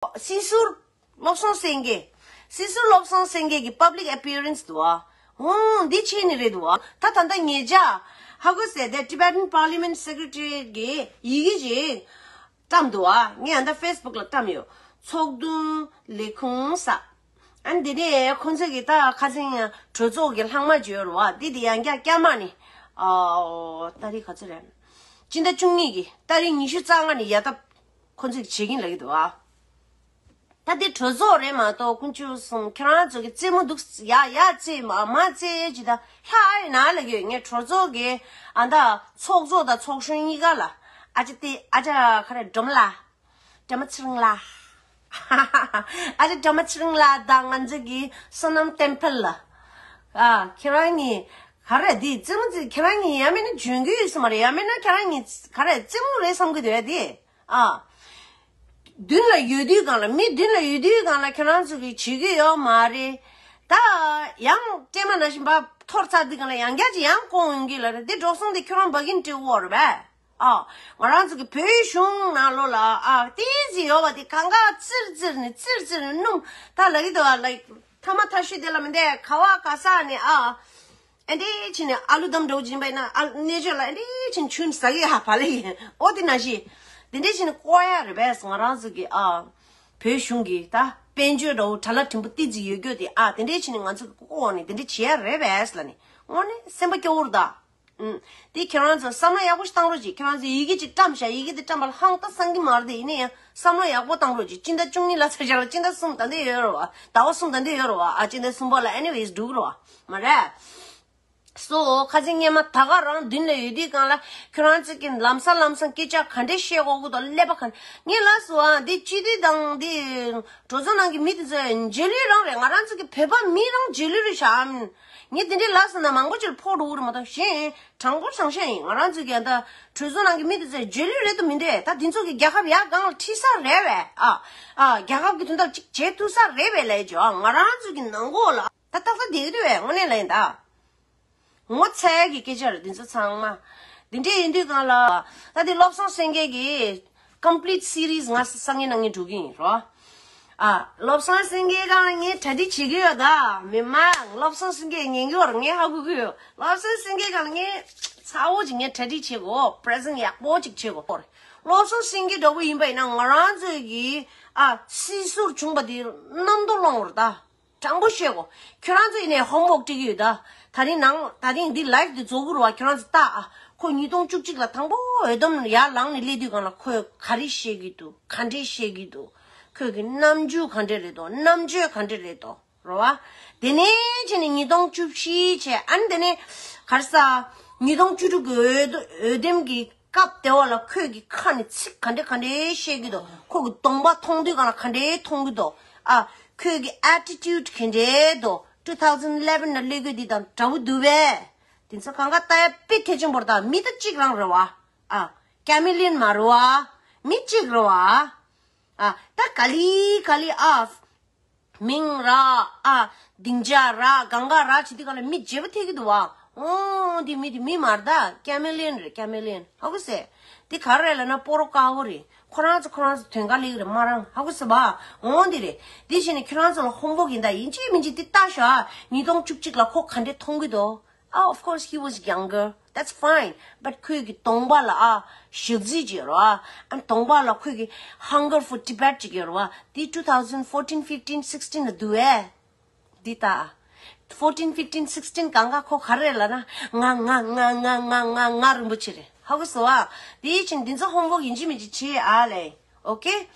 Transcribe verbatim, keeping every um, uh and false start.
སྲིད་ཟུར་བློ་བཟང་སེང་གེ། སྲིད་ཟུར་བློ་བཟང་སེང་གེ་གི་public appearance་འདུག་ཨ། ཨོ་འདི་བྱས་ནི་རེད་འདུག་ཨ། ད་ད་ལྟ་ཉེ་ཆར་ཧ་གོ་ཟེར་དེ་Tibetan Parliament Secretary་གི་ཡི་གེ་ཅིག་བཀྲམ་འདུག་ཨ། ངས་ཨ་ད་Facebook་ལ་བཀྲམ་ཡོད། ཚོགས་འདུ་ལས་ཁུངས་ས། ཨ་འདི་ནས་ཁོང་ཚོས་གི་ད་ཁ་སང་གྲོས་ཚོགས་ཀྱི་ལྷག་མ་བརྗོད་རོགས་ཨ། འདི་དེ་ཡང་བསྐྱར་བསྐྱར་མ་ནི། ཨོ་ཏ་རིག་ག་ཚོད་རེད། སྤྱི་ཟླ་བཅུ་གཉིས་ཀྱི་ཏ་རིག་ཉི་ཤུ་རྩ་ལྔ་ནས་ཡ་ད་ཁོང་ཚོས་བྱེད་ཀྱིན་ལ་གི་འདུག་ཨ། ད་འདི་གྲོས་ཚོགས་རེད་མ་གཏོགས་དཀོན་མཆོག་གསུམ་ཁྱེད་རང་ཚོ་གི་རྩེད་མོ་འདུག་ཡ་ཡ་རྩེད་མ་མ་རྩེད་ཅི་ད་ལྷག་ཨེ་ན་ལ་གི་ངས་གྲོས་ཚོགས་ཀྱི་ཨ་ད་ཚོགས་གཙོ་དང་ཚོགས་གཞོན་གཉིས་ཀ་ལ་ཨ་ཅེ་དེ་ཨ་ཅག་ག་རེ་སྒྲོམ་ལ། ཌ་མ་ཚེ་རིང་ལགས། ཨ་ཅེ་ཌ་མ་ཚེ་རིང་ལགས་དང་ང་ཚོ་གི་བསོད་ནམས་བསྟན་འཕེལ་ལགས། ཨ་ཁྱེད་རང་གཉིས་ག་རེ་འདི་རྩེད་མོ་རྩེ་ཁྱེད་རང་གཉིས་ཡ་མེད་ན་འཇོན་གི་ཡོད་ས་མ་རེད། ཡ་མེད་ན་ཁྱེད་རང་གཉིས་ག་རེ་རྩེད་མོ་རེད་བསམ་གི་འདུག་ཡ་དེ། ཨ་མདུན་ལ་ཡོད་དུས་སྒང་ལ་མི་མདུན་ལ་ཡོད་དུས་སྒང་ལ་ཁྱེད་རང་ཚོ་གི་བྱེད་གི་ཡོད་མ་རེད། ད་ཡང་སྤྲད་མ་ན་བཞིན་པ་ཐོར་ཚར་དུས་སྒང་ལ་ཡང་བསྐྱར་ཅིག་ཡང་སྐོང་ཡོང་གི་ལ་རེད། འདི་འགྲོ་སོང་དེ་ཁྱོད་རང་འབག་གིན་སྤྲད་དགོས་རེད་པས། ཨ། ང་རང་ཚོ་གི་བོད་གཞུང་ནང་ལོགས་ལ་ཨ་ཏི་ཙི་ཡོད་པ་དེ་གང་ག་ཙིར་ཙིར་ནས་ཙིར་ཙིར་ནས་སྣུམ་ད་ལ་གི་འདུག་ཨ། ལ་ཐ་མ་ཐ་ཤི་དེ་ལ་མི་འདས་ག་བ་ག་ས་ནས་ཨ། ཨེ་འདི་ཕྱིན་ནས་ཨ་ལུ་དམ་འགྲོ་བཞིན་པ་ཡིན་ན་ཨ་གནས་མཆོག་ལ་ཨེ་འདི་ཕྱིན་ཆུན་ཟ་གི་ཧ་བ་ལ་ཡིན་ཨོ་དེ་ན་ཤི། དེ་འདྲས་ཕྱིན་ནས་ཀོ་ཡ་རེད་པས་ང་རང་ཚོ་གི་ཨ། བོད་གཞུང་གི་ད་དཔལ་འབྱོར་འདྲ་བོ་གྲྭ་ལ་བྲིན་པོ་ཏི་ཙི་ཡོད་རྒྱུ་དེ་ཨ་དེ་འདྲས་ཕྱིན་ནས་ང་ཚོ་གི་ཀོ་ནས་དེ་འདྲས་བྱེད་ཡ་རེད་པས་ལ་ནི་དངོས་གནས་སེམས་པ་སྐྱོ་བོར་ད། ཨུམ། དེ་ཁྱེད་རང་ཚོ་བསམ་བློ་ཡག་པོ་ཞིག་བཏང་རོགས་གྱིས། ཁྱེད་རང་ཚོ་ཡི་གེ་ཅིག་བཀྲམ་བཞག་ཡི་གེ་དེ་བཀྲམ་པ་ལ་ཧང་ཏ་སང་གི་མ་རེད་དེ། ཡིན་ན་ཡང་བསམ་བློ་ཡག་པོ་བཏང་རོགས་གྱིས། སྤྱི་ཟླ་བཅུ་གཉིས་ལ་ཚར་བཞག་ལ་སྤྱི་ཟླ་གསུམ་ད་འདི་ཡོད་རེད་བ། ཟླ་བ་གསུམ་ད་འདི་ཡོད་རེད་བ། ཨ་སྤྱི་ཟླ་གསུམ་པ་ལ་anyways་འགྲུག་རེད་བ། མ་རེད། སོ་ཁ་སང་སྔས་མ་ད་ག་རང་མདུན་ལ་ཡོད་དུས་སྒང་ལ་ཁྱོད་རང་ཚོ་གི་ལམ་སང་ལམ་སང་སྐད་ཆ་ག་འདྲས་བཤད་དགོས་ཀྱི་འདུག་ཀླད་པ་ག་ངས་ལབ་སོང་ཨ། འདི་སྤྱི་འཐུས་དང་འདི་གྲོས་ཚོགས་ནང་གི་མི་དེ་ཚོ་རྗེས་ལུས་རང་རེད། ང་རང་ཚོ་གི་བོད་པ་མི་རང་རྗེས་ལུས་རེད་ཤག་ངས་དེ་འདྲའི་ལབ་སོང་ན་མང་པོ་ཅིག་ལ་ཕོག་འགྲོ་གི་རེད་མ་གཏོགས་གཞན་དྲང་པོ་དྲང་བཤད་ཡིན། ང་རང་ཚོ་གི་ཨ་ད་གྲོས་ཚོགས་ནང་གི་མི་དེ་ཚོ་རྗེས་ལུས་རེད་དུ་མི་འདུག་ད་འདི་ཚོ་གི་རྒྱལ་ཁབ་ཡར་སྒང་ལ་ཁྲིད་ས་རེད་བས། ཨ་ཨ་རྒྱལ་ཁབ་གི་དོན་དག་ཅིག་བྱེད་ཐུབ་ས་རེད་བས་ལབ་ཀྱི་ཨ། ང་རང་ཚོ་གི་ནང་ཁོག་ལ་ད་ཏག་ཏག་བསྡད་ཀྱི་འདུག་བས་དངོས་གནས་ལ་ཡིན་ད། ངོ་ཚ་ཡ་གི་སྐད་ཆ་རེད་འདི་ཚོ་ཚང་མ། འདི་འདྲས་ཡིན་དུས་སྒང་ལ། ད་འདི་བློ་བཟང་སེང་གེ་གི་complete series་ང་སང་ཉིན་གནང་གི་འགྲོ་གི་ཡིན་རོ། ཨ། བློ་བཟང་སེང་གེ་སྒང་ལ་ངས་གྲ་སྒྲིག་བྱེད་ཀྱི་ཡོད་ད། མི་མང་བློ་བཟང་སེང་གེ་ཉན་གྱི་ཡོད་རེད་ངས་ཧ་གོ་གི་ཡོད། བློ་བཟང་སེང་གེ་སྒང་ལ་ངས་ཚ་བོ་ཅིག་ངས་གྲ་སྒྲིག་བྱེད་དགོས། present་ཡག་པོ་ཅིག་བྱེད་དགོས་རེད། བློ་བཟང་སེང་གེ་འདྲ་བོ་ཡིན་པ་ཡིན་ན་ང་རང་ཚོའི་གི་ཨ་སྲིད་ཟུར་བྱུང་པ་དེ་རྣམ་རྟོག་སློང་བ་རེད་ད། དྲང་པོ་བཤད་གོ། ཁྱོད་རང་ཚོ་ཡིན་ནའི་homework་སྤྲད་ཀྱི་ཡོད་ད། ད་རིང་ནང་ད་རིང་འདི་live་འདི་རྫོགས་ཀྱི་རེད་བ། ཁྱོད་རང་ཚོ་ལྟ་ཨ། ཁོ་ཉིས་སྟོང་བཅུ་གཅིག་ལ་དང་པོ་འོས་འདེམས་ཡར་ལངས་ནས་སླེབས་དུས་སྒང་ལ་ཁོས་ག་རེ་བཤད་ཀྱི་འདུག་ག་འདྲས་བཤད་ཀྱི་འདུག་ཁོས་ཀྱི་རྣམ་འགྱུར་ག་འདྲས་རེད་དོ། རྣམ་དཔྱོད་ག་འདྲས་རེད་དོ། རེད་བ། དེ་ནས་ཕྱིན་ནས་ཉིས་སྟོང་བཅུ་བཞི་བྱས་ཨ་ནི་དེ་ནས་ག་རེ་ཟ། ཉིས་སྟོང་བཅུ་དྲུག་གི་འོས་འོས་འདེམས་ཀྱི་སྐབས་དེ་བ་ལ་ཁོས་ཀྱི་ཁ་ནས་ཚིག་ག་འདྲས་ག་འདྲས་བཤད་ཀྱི་འདུག་ཁོ་གི་གདོང་པ་མཐོང་དུས་སྒང་ལ་ག་འདྲས་མཐོང་གི་འདུག་ཨ། ཁོས་ཀྱི་attitude་ག་འདྲས་འདུག two thousand eleven་ལ་སླེབས་དུས་འདི་དང་འདྲ་བོ་འདུག་པས། དེ་ཚོ་གང་ག་ལྟ་ཡ་དཔེ་གལ་ཆེན་པོ་རེད་ད། མི་ད་གཅིག་རང་རེད་བ། ཨ། chameleon་མ་རེད་བ། མི་གཅིག་རེད་བ། ཨ། ད་ག་ལི་ག་ལི་ཨ། མིང་ར། ཨ། སྡིངས་ཆ་ར་གང་ག་ར་བྱེད་དུས་སྒང་ལ་མི་བརྗེ་པོ་ཐེབས་ཀྱི་འདུག་བ། ཨོ་འདི་མི་འདི་མི་མ་རེད་ད། chameleon་རེད་chameleon་ཧ་གོ་སེ། འདི་ག་རེ་རེད་ལབ་ན་སྤོ་རོ་དཀར་པོ་རེད། ཁོ་རང་ཚོ་ཁོ་རང་ཚོ་དོན་དགའ་ལེགས་རེད་མ་རང་ཧ་གོ་སེ་བ། ཨོ་འདི་རེད། འདི་བྱས་ནས་ཁྱོད་རང་ཚོ་ལ་homework་ཡིན་ད། ཡིན་གཅིག་མིན་གཅིག་འདི་ལྟ་ཤོག་ཨ། ཉིས་སྟོང་བཅུ་གཅིག་ལ་ཁོ་ག་འདྲས་མཐོང་གི་འདུག་ཨ། of course he was younger, that's fine. But་ཁོས་ཀྱི་གདོང་པ་ལ་ཨ་ཞག་རྩི་ཅིག་ཡོད་རེད་བ། ཨ་གདོང་པ་ལ་ཁོས་ཀྱི་hunger for Tibet་ཅིག་ཡོད་རེད་བ། འདི་two thousand fourteen fifteen sixteen་ལ་འདུག་ཨེ། འདི་ལྟ། fourteen fifteen sixteen་གང་ག་ཁོ་ག་རེ་ལབ་ན་ང་ང་ང་ང་ང་ང་ང་རིན་པོ་ཆེ་རེད། ཧ་གོ་སོང་ཨ། དེའི་ཕྱིན་འདི་ཚོ་homework་ཡིན་གཅིག་མིན་གཅིག་བྱེད་ཨ་ལེ། okay།